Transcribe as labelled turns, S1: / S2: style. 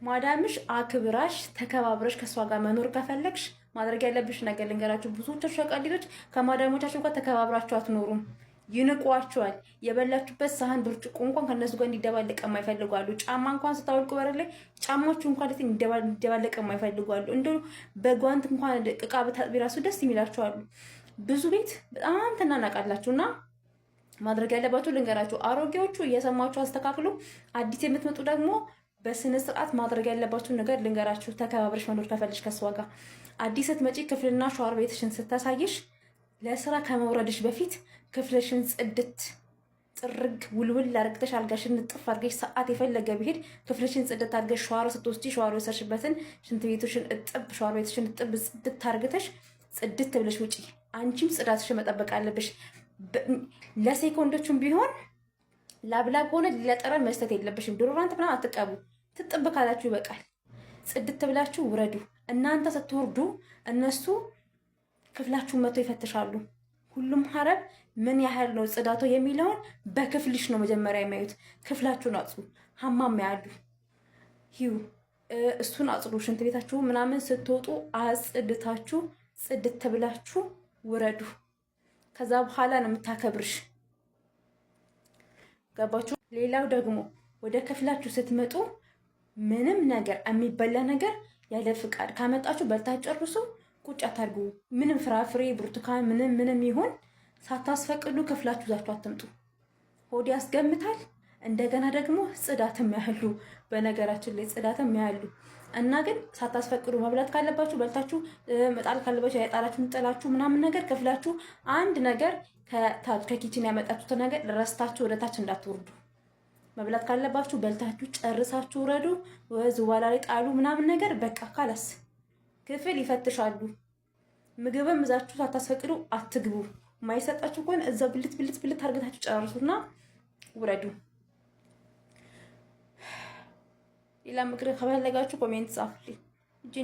S1: ማዳምሽ አክብራሽ ተከባብረሽ ከእሷ ጋር መኖር ከፈለግሽ ማድረግ ያለብሽ ነገር ልንገራችሁ። ብዙዎቻችሁ ሸቃሊቶች ከማዳሞቻችሁ ጋር ተከባብራችሁ አትኖሩም። ይንቋቸዋል። የበላችሁበት ሳህን ብርጭቆ እንኳን ከነሱ ጋር እንዲደባለቅ የማይፈልጉ አሉ። ጫማ እንኳን ስታወልቁ በር ላይ ጫማችሁ እንኳን እንዲደባለቅ የማይፈልጉ አሉ። እንደ በጓንት እንኳን እቃ ብታጥቢ ራሱ ደስ የሚላችሁ አሉ። ብዙ ቤት በጣም ትናናቃላችሁ እና ማድረግ ያለባችሁ ልንገራችሁ። አሮጌዎቹ እየሰማችሁ አስተካክሉ። አዲስ የምትመጡ ደግሞ በስነ ስርዓት ማድረግ ያለባችሁ ነገር ልንገራችሁ። ተከባብረሽ መኖር ከፈለግሽ ከሷ ጋር አዲስ ስትመጪ ክፍልና ሸዋር ቤትሽን ስታሳይሽ ለስራ ከመውረድሽ በፊት ክፍልሽን ጽድት ጥርግ ውልውል አርግተሽ አልጋሽን ንጥፍ አርገሽ ሰዓት የፈለገ ቢሄድ ክፍልሽን ጽድት አርገሽ ሸዋሮ ስትወስጂ ሸዋሮ የወሰድሽበትን ሽንት ቤቶሽን እጥብ ሸዋር ቤትሽን እጥብ ጽድት አርግተሽ ጽድት ብለሽ ውጪ። አንቺም ጽዳትሽን መጠበቅ አለብሽ። ለሴኮንዶቹም ቢሆን ላብላብ ሆነ ለጠረን መስጠት የለብሽም። deodorant ምናምን አትቀቡ። ትጥብ ካላችሁ ይበቃል። ጽድት ብላችሁ ውረዱ። እናንተ ስትወርዱ እነሱ ክፍላችሁን መጥተው ይፈትሻሉ። ሁሉም ሀረብ ምን ያህል ነው ጽዳቶ የሚለውን በክፍልሽ ነው መጀመሪያ የሚያዩት። ክፍላችሁን አጽዱ። حمام ያሉ ሂው እሱን አጽዱ። ሽንት ቤታችሁ ምናምን ስትወጡ አጽድታችሁ ጽድት ብላችሁ ውረዱ። ከዛ በኋላ ነው የምታከብርሽ። ገባችሁ? ሌላው ደግሞ ወደ ክፍላችሁ ስትመጡ ምንም ነገር የሚበላ ነገር ያለ ፍቃድ ካመጣችሁ በልታችሁ ጨርሱ። ቁጭ አታርጉ። ምንም ፍራፍሬ፣ ብርቱካን፣ ምንም ምንም ይሁን ሳታስፈቅዱ ክፍላችሁ ይዛችሁ አትምጡ። ሆድ ያስገምታል። እንደገና ደግሞ ጽዳትም ያህሉ በነገራችን ላይ ጽዳትም ያህሉ እና ግን ሳታስፈቅዱ መብላት ካለባችሁ በልታችሁ መጣል ካለባችሁ ያጣላችሁን ጥላችሁ ምናምን ነገር ክፍላችሁ አንድ ነገር ከ kitchen ያመጣችሁትን ነገር ረስታችሁ ወደታች እንዳትወርዱ። መብላት ካለባችሁ በልታችሁ ጨርሳችሁ ውረዱ። زبالة ላይ ጣሉ ምናምን ነገር በቃ خلاص ክፍል ይፈትሻሉ። ምግብም እዛችሁ ሳታስፈቅዱ አትግቡ። ማይሰጣችሁ ከሆነ እዛ ብልት ብልት ብልት አርግታችሁ ጨርሱና ውረዱ። ሌላ ምክር ከፈለጋችሁ comment ጻፉልኝ። እጄ